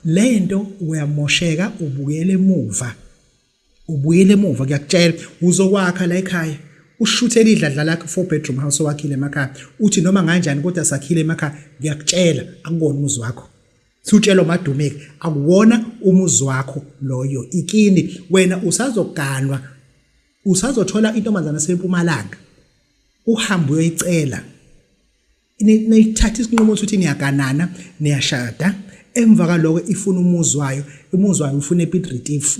Lento uyamosheka, ubuyele emuva, ubuyele emuva. Ngiyakutshela, uzokwakha la ekhaya, ushuthele idladla lakho, four bedroom house owakhile emakhaya, uthi noma kanjani kodwa sakhile emakhaya. Ngiyakutshela, akuwona umuzi wakho. Sutshelwa uMadumeki, akuwona umuzi wakho loyo, ikini. Wena usazoganwa, usazothola intombazana sempumalanga, uhambe uyoyicela, nithatha isinqumo sokuthi niyaganana, niyashada. Emva kaloko ifuna umuzi wayo, umuzi wayo ufuna ePiet Retief.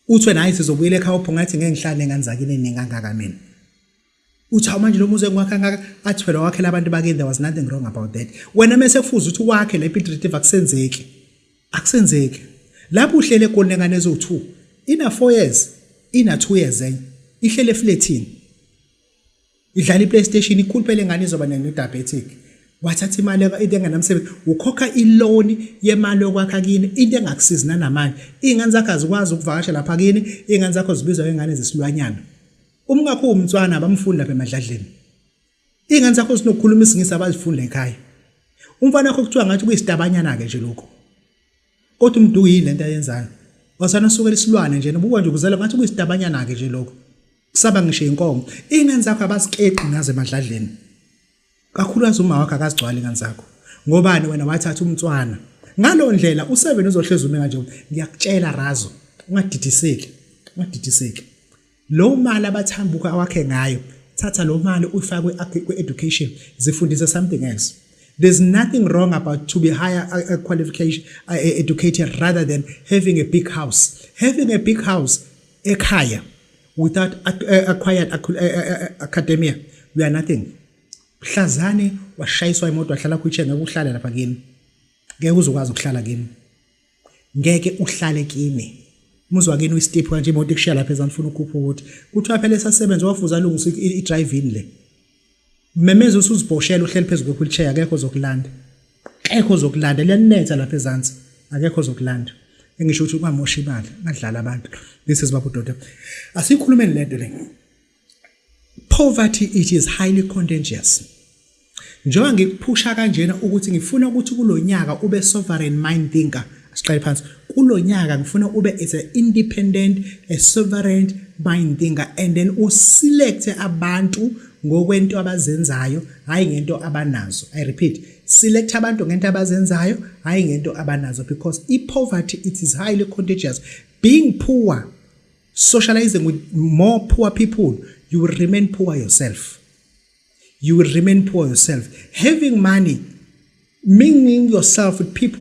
Uthi wena, "Hayi, sizobuyela ekhaya." Uphonga athi, "Ngeke ngihlale nengane zakini nengangaka mina." Uthi, "Awu, manje lo muzi engiwakha kangaka?" Athi, "Phela wakhela abantu bakini, there was nothing wrong about that." Wena mase kufuze ukuthi wakhe le Piet Retief, akusenzeki, akusenzeki. Lapho uhlele eGoli nengane eziwu-2, ina 4 years, ina 2 years, enye ihlele efletini, idlala i-PlayStation. Ikhulu phela ingane, izoba ne-diabetic. Wathatha imali into engenamsebenzi, ukhokha i-loan yemali yokwakha kini, into engakusizi nanamanje. Iy'ngane zakho azikwazi ukuvakasha lapha kini, iy'ngane zakho zibizwa ngey'ngane zesilwanyana. Umkakho uwumtswana, abamfundi lapha emadladleni. Iy'ngane zakho zinokukhuluma isiNgisi, abazifunda ekhaya. Umfana wakho kuthiwa ngathi kuyisitabanyana-ke nje lokhu, kodwa umuntu uyini lento ayenzayo? Wasana sukela isilwane nje, nobuka nje ukuzela ngathi kuyisitabanyana-ke nje lokho, kusaba ngisho inkomo. Iy'ngane zakho abazikeqi ngazo emadladleni, kakhulukazi uma wakho akazigcwali ingane zakho. Ngobani? Wena wathatha umtswana ngalo ndlela. U7 uzohlezi ume kanje. Ngiyakutshela razo, ungadidiseki, ungadidiseki. Lo mali abathambuka awakhe ngayo, thatha lo mali uyifake kwi-education, zifundise something else. There's nothing wrong about to be higher qualification educated rather than having a big house. Having a big house ekhaya without acquired academia, we are nothing. Mhlazane washayiswa imoto, wahlala kwi-chair, ngeke uhlale lapha kini, ngeke uzokwazi ukuhlala kini, ngeke uhlale kini. Umuzi wakini uyi-steep kanje, imoto ikushiya lapha ezansi, ufuna ukhupha ukuthi kuthiwa phela esasebenza wafuza alungisa i-drive-in le. Memeza usuzibhoshela, uhleli phezu kwe-wheelchair, akekho ozokulanda, akekho ozokulanda. Liyanetha lapha ezansi, akekho ozokulanda. Engisho ukuthi ungamoshi imali, ungadlala abantu. This is Babu Doda. Asikhulumeni lento le. Poverty, it is highly contagious. Njengoba ngikuphusha kanjena ukuthi ngifuna ukuthi kulonyaka ube sovereign mind thinker, asiqale phansi. Kulonyaka ngifuna ube is an independent, a sovereign mind thinker, and then uselect abantu ngokwento abazenzayo, hayi ngento abanazo. I repeat, select abantu ngento abazenzayo, hayi ngento abanazo, because i-poverty, it is highly contagious. Being poor, socializing with more poor people, you will remain poor yourself, you will remain poor yourself. Having money, mingling yourself with people